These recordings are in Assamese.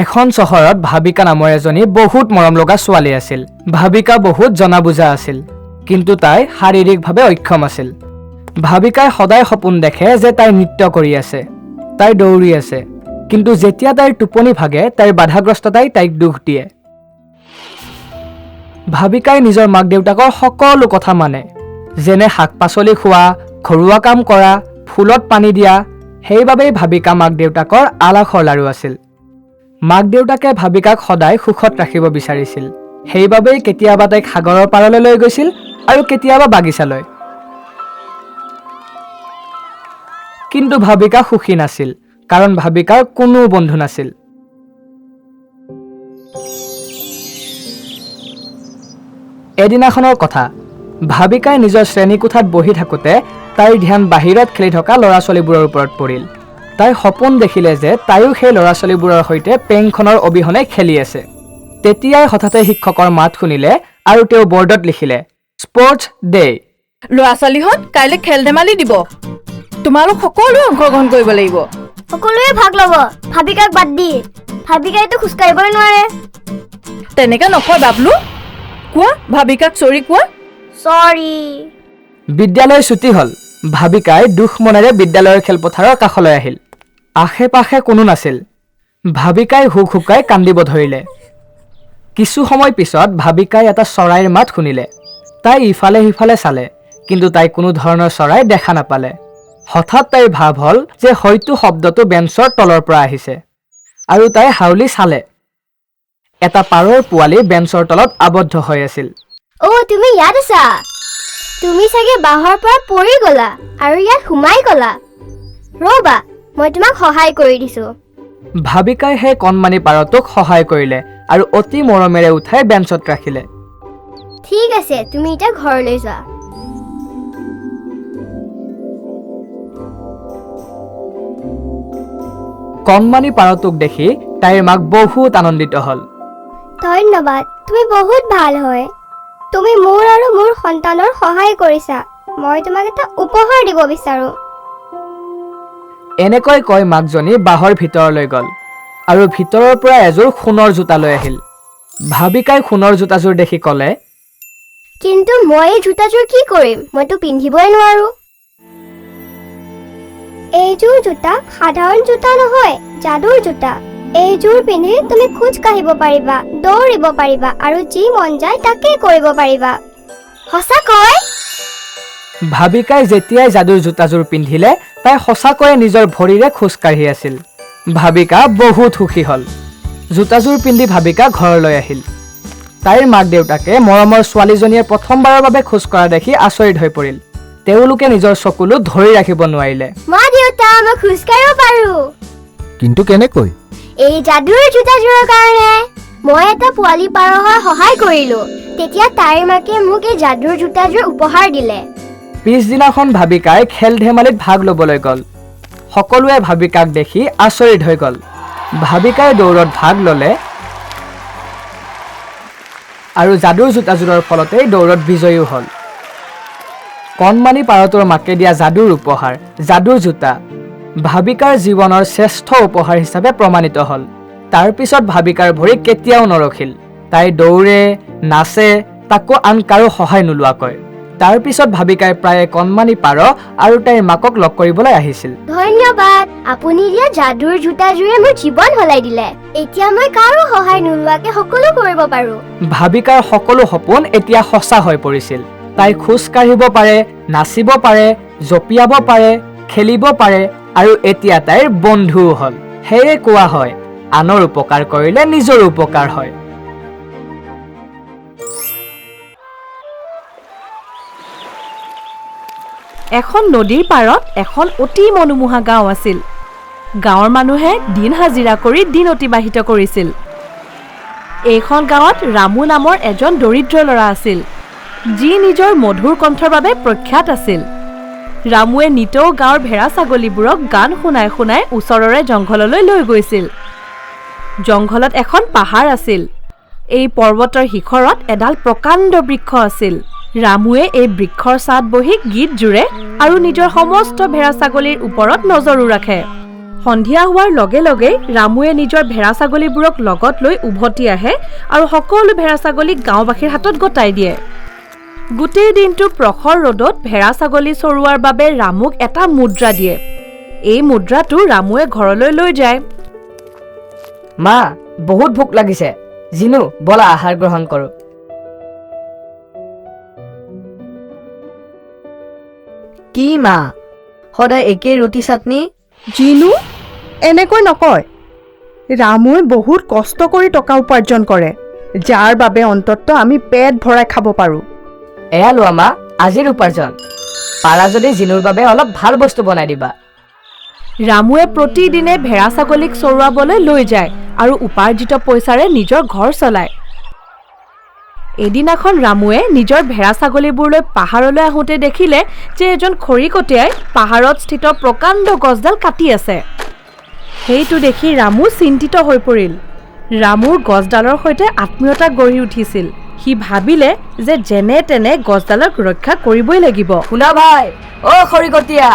এখন চহৰত ভাবিকা নামৰ এজনী বহুত মৰম লগা ছোৱালী আছিল। ভাবিকা বহুত জনা বুজা আছিল, কিন্তু তাই শাৰীৰিকভাৱে অক্ষম আছিল। ভাবিকাই সদায় সপোন দেখে যে তাই নৃত্য কৰি আছে, তাই দৌৰি আছে, কিন্তু যেতিয়া তাইৰ টোপনি ভাগে, তাইৰ বাধাগ্ৰস্ততাই তাইক দুখ দিয়ে। ভাবিকাই নিজৰ মাক দেউতাকৰ সকলো কথা মানে, যেনে শাক পাচলি খোৱা, ঘৰুৱা কাম কৰা, ফুলত পানী দিয়া। সেইবাবেই ভাবিকা মাক দেউতাকৰ আলাসৰ লাৰু আছিল। মাক দেউতাকে ভাবিকাক সদায় সুখত ৰাখিব বিচাৰিছিল। সেইবাবেই কেতিয়াবা তাইক সাগৰৰ পাৰলৈ লৈ গৈছিল আৰু কেতিয়াবা বাগিচালৈ। কিন্তু ভাবিকা সুখী নাছিল, কাৰণ ভাবিকাৰ কোনো বন্ধু নাছিল। এদিনাখনৰ কথা, ভাবিকাই নিজৰ শ্ৰেণীকোঠাত বহি থাকোঁতে তাইৰ ধ্যান বাহিৰত খেলি থকা ল'ৰা ছোৱালীবোৰৰ ওপৰত পৰিল। তাই সপোন দেখিলে যে তাইও সেই ল'ৰা ছোৱালীবোৰৰ সৈতে পেংখনৰ অবিহনে খেলি আছে। তেতিয়াই হঠাতে শিক্ষকৰ মাত শুনিলে আৰু তেওঁ বৰ্ডত লিখিলে, স্পৰ্টছ ডে। ল'ৰা ছোৱালীহঁত, কাইলৈ খেল ধেমালি দিব, তোমালোক সকলোৱে অংশগ্ৰহণ কৰিব লাগিব। সকলোৱে ভাগ ল'ব, ভাবিকাক বাদ দি। ভাবিকাইতো খোজকাঢ়িবই নোৱাৰে। তেনেকে নকয় বাবলু। কোৱা ভাবিকাক চৰি কোৱা। চৰি। বিদ্যালয় ছুটি হ'ল। ভাবিকাই দুখ মনেৰে বিদ্যালয়ৰ খেলপথাৰৰ কাষলৈ আহিল। আশে পাশে কোনো নাছিল। ভাবিকাই হুক হুকাই কান্দিব ধৰিলে। কিছু সময় পিছত ভাবিকাই এটা চৰাইৰ মাত শুনিলে। তাই ইফালে সিফালে চালে, কিন্তু তাই কোনো ধৰণৰ চৰাই দেখা নাপালে। হঠাৎ তাইৰ ভাৱ হ'ল যে হয়তো শব্দটো বেঞ্চৰ তলৰ পৰা আহিছে, আৰু তাই হাউলি চালে। এটা পাৰৰ পোৱালি বেঞ্চৰ তলত আবদ্ধ হৈ আছিল। অ', তুমি ইয়াত আছা। তুমি চাগে বাঁহৰ পৰা পৰি গ'লা আৰু ইয়াত সোমাই গ'লা। ৰ'বা, মই তোমাক সহায় কৰি দিছো। ভাবিকাই সেই কণমানি পাৰটোক সহায় কৰিলে আৰু অতি মৰমেৰে উঠাই বেঞ্চত ৰাখিলে। ঠিক আছে, তুমি এতিয়া ঘৰলৈ যোৱা। কণমানি পাৰটোক দেখি তাইৰ মাক বহুত আনন্দিত হ'ল। ধন্যবাদ, তুমি বহুত ভাল হয়। তুমি মোৰ আৰু মোৰ সন্তানৰ সহায় কৰিছা। মই তোমাক এটা উপহাৰ দিব বিচাৰো। এনেকৈ কৈ মাকজনী বাঁহৰ ভিতৰলৈ গ'ল আৰু ভিতৰৰ পৰা এযোৰ সোণৰ জোতা লৈ আহিল। ভাবিকাই সোণৰ জোতাযোৰ দেখি ক'লে, কিন্তু মই এই জোতাযোৰ কি কৰিম? মইতো পিন্ধিবই নোৱাৰো। এইযোৰ জোতা সাধাৰণ জোতা নহয়, যাদুৰ জোতা। এইযোৰ পিন্ধি তুমি খোজ কাঢ়িব পাৰিবা, দৌৰিব পাৰিবা আৰু যি মন যায় তাকেই কৰিব পাৰিবা। সঁচাকৈ? ভাবিকাই যেতিয়াই যাদুৰ জোতাযোৰ পিন্ধিলে, তাই সঁচাকৈয়ে নিজৰ ভৰিৰে খোজ কাঢ়ি আছিল। ভাবিকা বহুত সুখী হ'ল। জোতাযোৰ পিন্ধি ভাবিকা ঘৰলৈ আহিল। তাইৰ মাক দেউতাকে মৰমৰ ছোৱালীজনীয়ে প্ৰথমবাৰৰ বাবে খোজ কঢ়া দেখি আচৰিত হৈ পৰিল। তেওঁলোকে নিজৰ চকুলো ধৰি ৰাখিব নোৱাৰিলে। মা দেউতা, মই খোজ কাঢ়িব পাৰো। কিন্তু কেনেকৈ? এই যাদুৰ জোতাযোৰৰ কাৰণে। মই এটা পোৱালি পাৰ হৈ সহায় কৰিলো, তেতিয়া তাইৰ মাকে মোক এই যাদুৰ জোতাযোৰ উপহাৰ দিলে। পিছদিনাখন ভাবিকাই খেল ধেমালিত ভাগ ল'বলৈ গ'ল। সকলোৱে ভাবিকাক দেখি আচৰিত হৈ গ'ল। ভাবিকাই দৌৰত ভাগ ল'লে আৰু যাদুৰ জোতাযোৰৰ ফলতেই দৌৰত বিজয়ীও হ'ল। কণমানি পাৰটোৰ মাকে দিয়া যাদুৰ উপহাৰ যাদুৰ জোতা ভাবিকাৰ জীৱনৰ শ্ৰেষ্ঠ উপহাৰ হিচাপে প্ৰমাণিত হ'ল। তাৰপিছত ভাবিকাৰ ভৰি কেতিয়াও নৰখিল। তাই দৌৰে, নাচে, তাকো আন কাৰো সহায় নোলোৱাকৈ। তাৰপিছত ভাবিকাই প্ৰায়ে কণমানি পাৰ আৰু তাইৰ মাকক লগ কৰিবলৈ আহিছিল। ধন্যবাদ, আপুনি দিয়া যাদুৰ জোতাযোৰে মোৰ জীৱন সলাই দিলে। এতিয়া মই কাৰো সহায় নোলোৱাকৈ সকলো কৰিব পাৰো। ভাবিকাৰ সকলো সপোন এতিয়া সঁচা হৈ পৰিছিল। তাই খোজ কাঢ়িব পাৰে, নাচিব পাৰে, জঁপিয়াব পাৰে, খেলিব পাৰে আৰু এতিয়া তাইৰ বন্ধুও হ'ল। সেয়ে কোৱা হয়, আনৰ উপকাৰ কৰিলে নিজৰো উপকাৰ হয়। এখন নদীৰ পাৰত এখন অতি মনোমোহা গাঁও আছিল। গাঁৱৰ মানুহে দিন হাজিৰা কৰি দিন অতিবাহিত কৰিছিল। এইখন গাঁৱত ৰামু নামৰ এজন দৰিদ্ৰ ল'ৰা আছিল, যি নিজৰ মধুৰ কণ্ঠৰ বাবে প্ৰখ্যাত আছিল। ৰামুৱে নিতৌ গাঁৱৰ ভেড়া ছাগলীবোৰক গান শুনাই শুনাই ওচৰৰে জংঘললৈ লৈ গৈছিল। জংঘলত এখন পাহাৰ আছিল। এই পৰ্বতৰ শিখৰত এডাল প্ৰকাণ্ড বৃক্ষ আছিল। ৰামুৱে এই বৃক্ষৰ ছাঁত বহি গীত জুৰে আৰু নিজৰ সমস্ত ভেড়া ছাগলীৰ ওপৰত নজৰো ৰাখে। সন্ধিয়া হোৱাৰ লগে লগে ৰামুৱে নিজৰ ভেড়া ছাগলীবোৰক লগত লৈ উভতি আহে আৰু সকলো ভেড়া ছাগলীক গাঁওবাসীৰ হাতত গতাই দিয়ে। গোটেই দিনটো প্ৰখৰ ৰ'দত ভেড়া ছাগলী চৰোৱাৰ বাবে ৰামুক এটা মুদ্ৰা দিয়ে। এই মুদ্ৰাটো ৰামুৱে ঘৰলৈ লৈ যায়। মা, বহুত ভোক লাগিছে। জিনু, ব'লা আহাৰ গ্ৰহণ কৰোঁ। কি মা, সদায় একেই ৰুটি চাটনি? জিনু, এনেকৈ নকয়। ৰামুৱে বহুত কষ্ট কৰি টকা উপাৰ্জন কৰে, যাৰ বাবে অন্ততঃ আমি পেট ভৰাই খাব পাৰোঁ। এয়া লোৱা মা, আজিৰ উপাৰ্জন। পাৰা যদি জিনুৰ বাবে অলপ ভাল বস্তু বনাই দিবা। ৰামুৱে প্ৰতিদিনে ভেড়া ছাগলীক চৰোৱাবলৈ লৈ যায় আৰু উপাৰ্জিত পইচাৰে নিজৰ ঘৰ চলায়। এদিনাখন ৰামুৱে নিজৰ ভেড়া ছাগলীবোৰ লৈ পাহাৰলৈ আহোঁতে দেখিলে যে এজন খৰিকটীয়াই পাহাৰত স্থিত প্ৰকাণ্ড গছডাল কাটি আছে। সেইটো দেখি ৰামু চিন্তিত হৈ পৰিল। ৰামুৰ গছডালৰ সৈতে আত্মীয়তা গঢ়ি উঠিছিল। সি ভাবিলে যে যেনে তেনে গছডালক ৰক্ষা কৰিবই লাগিব। শুনা ভাই, অ' খৰিকটীয়া,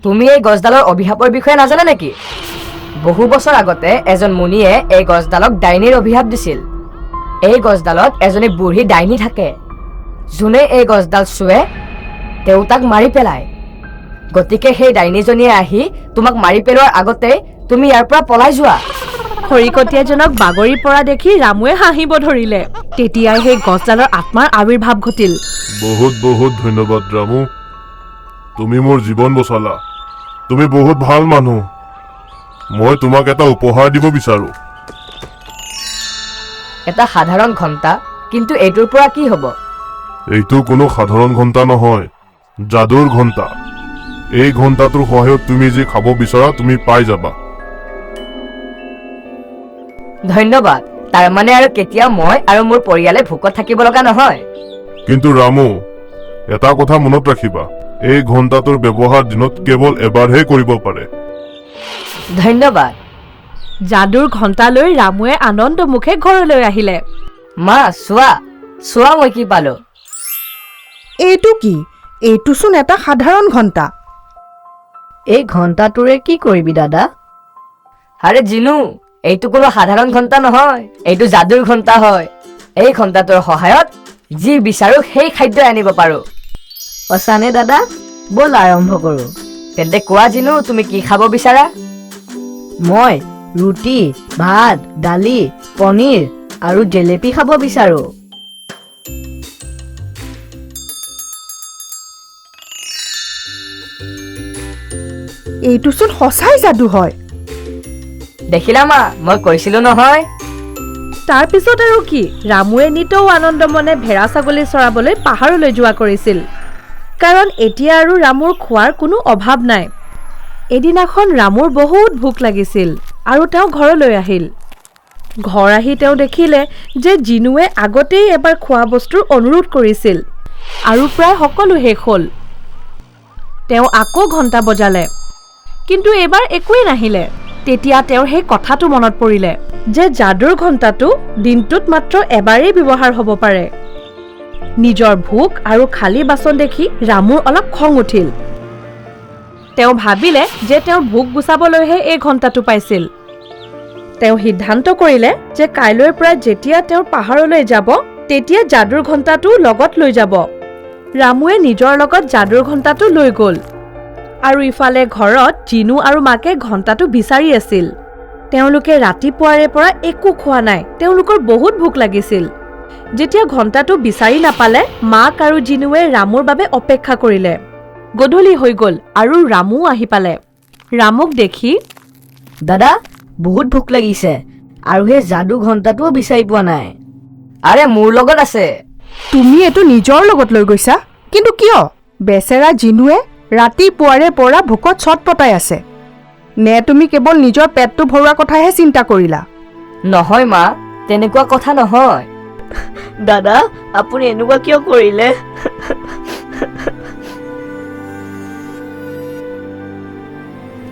তুমি এই গছডালৰ অভিশাপৰ বিষয়ে নাজানা নেকি? বহু বছৰ আগতে এজন মুনিয়ে এই গছডালক ডাইনীৰ অভিশাপ দিছিল। এই গছডালত এজনী বুঢ়ী ডাইনী থাকে। যোনে এই গছডাল চুৱে তেওঁ তাক মাৰি পেলায়। গতিকে সেই ডাইনীজনীয়ে আহি তোমাক মাৰি পেলোৱাৰ আগতে তুমি ইয়াৰ পৰা পলাই যোৱা। খৰিকটীয়াজনক বাগৰি পৰা দেখি ৰামুৱে হাঁহিব ধৰিলে। তেতিয়াই সেই গছডালৰ আত্মাৰ আৱিৰ্ভাৱ ঘটিল। বহুত বহুত ধন্যবাদ ৰামু, তুমি মোৰ জীৱন বচালা। তুমি বহুত ভাল মানুহ। মই তোমাক এটা উপহাৰ দিব বিচাৰো। এটা সাধাৰণ ঘণ্টা, কিন্তু এইটোৰ পৰা কি হ'ব? এইটো কোনো সাধাৰণ ঘণ্টা নহয়, যাদুৰ ঘণ্টা। এই ঘণ্টাটোৰ সহায়ত তুমি যি খাব বিচৰা তুমি পাই যাবা। ধন্যবাদ। তাৰমানে আৰু কেতিয়াও মই আৰু মোৰ পৰিয়ালে ভোকত থাকিব লগা নহয়। কিন্তু ৰামু, এটা কথা মনত ৰাখিবা, এই ঘণ্টাটোৰ ব্যৱহাৰ দিনত কেৱল এবাৰহে কৰিব পাৰে। ধন্যবাদ। যাদুৰ ঘণ্টা লৈ ৰামুৱে আনন্দ মুখে ঘৰলৈ আহিলে। মা, চোৱা চোৱা, মই কি পালো। এইটো কি? এইটোচোন এটা সাধাৰণ ঘণ্টা। এই ঘণ্টাটোৰে কি কৰিবি দাদা? আৰে জিনু, এইটো কোনো সাধাৰণ ঘণ্টা নহয়, এইটো যাদুৰ ঘণ্টা হয়। এই ঘণ্টাটোৰ সহায়ত যি বিচাৰো সেই খাদ্য আনিব পাৰো। সঁচানে দাদা? ব'ল আৰম্ভ কৰোঁ। তেন্তে কোৱা জিনু, তুমি কি খাব বিচাৰা? মই ৰুটি, ভাত, দালি, পনীৰ আৰু জেলেপি খাব বিচাৰোঁ। এইটোচোন সঁচাই যাদু হয়। দেখিলা মা, মই কৈছিলো নহয়। তাৰপিছত আৰু কি, ৰামুৱে নিতৌ আনন্দ মনে ভেড়া ছাগলী চৰাবলৈ পাহাৰলৈ যোৱা কৰিছিল। কাৰণ এতিয়া আৰু ৰামুৰ খোৱাৰ কোনো অভাৱ নাই। এদিনাখন ৰামুৰ বহুত ভোক লাগিছিল আৰু তেওঁ ঘৰলৈ আহিল। ঘৰ আহি তেওঁ দেখিলে যে জিনুৱে আগতেই এবাৰ খোৱা বস্তুৰ অনুৰোধ কৰিছিল আৰু প্ৰায় সকলো শেষ হ'ল। তেওঁ আকৌ ঘণ্টা বজালে, কিন্তু এইবাৰ একোৱেই নাহিলে। তেতিয়া তেওঁৰ সেই কথাটো মনত পৰিলে যে যাদুৰ ঘণ্টাটো দিনটোত মাত্ৰ এবাৰেই ব্যৱহাৰ হ'ব পাৰে। নিজৰ ভোক আৰু খালী বাচন দেখি ৰামুৰ অলপ খং উঠিল। তেওঁ ভাবিলে যে তেওঁ ভোক গুচাবলৈহে এই ঘণ্টাটো পাইছিল। তেওঁ সিদ্ধান্ত কৰিলে যে কাইলৈৰ পৰা যেতিয়া তেওঁ পাহাৰলৈ যাব তেতিয়া যাদুৰ ঘণ্টাটো লগত লৈ যাব। ৰামুৱে নিজৰ লগত যাদুৰ ঘণ্টাটো লৈ গ'ল আৰু ইফালে ঘৰত জিনু আৰু মাকে ঘণ্টাটো বিচাৰি আছিল। তেওঁলোকে ৰাতিপুৱাৰে পৰা একো খোৱা নাই, তেওঁলোকৰ বহুত ভোক লাগিছিল। যেতিয়া ঘণ্টাটো বিচাৰি নাপালে, মাক আৰু জিনুৱে ৰামুৰ বাবে অপেক্ষা কৰিলে। গধূলি হৈ গ'ল আৰু ৰামুও আহি পালে। ৰামুক দেখি, দাদা, বহুত ভোক লাগিছে আৰু সেই যাদু ঘণ্টাটোও বিচাৰি পোৱা নাই। আৰে মোৰ লগত আছে। তুমি এইটো নিজৰ লগত লৈ গৈছা, কিন্তু কিয়? বেচেৰা জিনুৱে ৰাতিপুৱাৰে পৰা ভোকত ছটপটাই আছে। নে তুমি কেৱল নিজৰ পেটটো ভৰোৱা কথাহে চিন্তা কৰিলা? নহয় মা, তেনেকুৱা কথা নহয়। দাদা, আপুনি এনেকুৱা কিয় কৰিলে?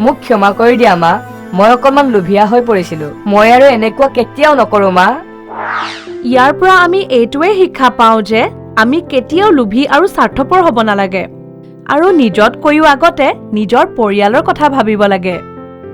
মোক ক্ষমা কৰি দিয়া মা, মই অকণমান লোভীয়া হৈ পৰিছিলো। মই আৰু এনেকুৱা কেতিয়াও নকৰো মা। ইয়াৰ পৰা আমি এইটোৱে শিক্ষা পাওঁ যে আমি কেতিয়াও লোভী আৰু স্বাৰ্থপৰ হ'ব নালাগে। আৰু নিজতকৈও আগতে নিজৰ পৰিয়ালৰ কথা ভাবিব লাগে।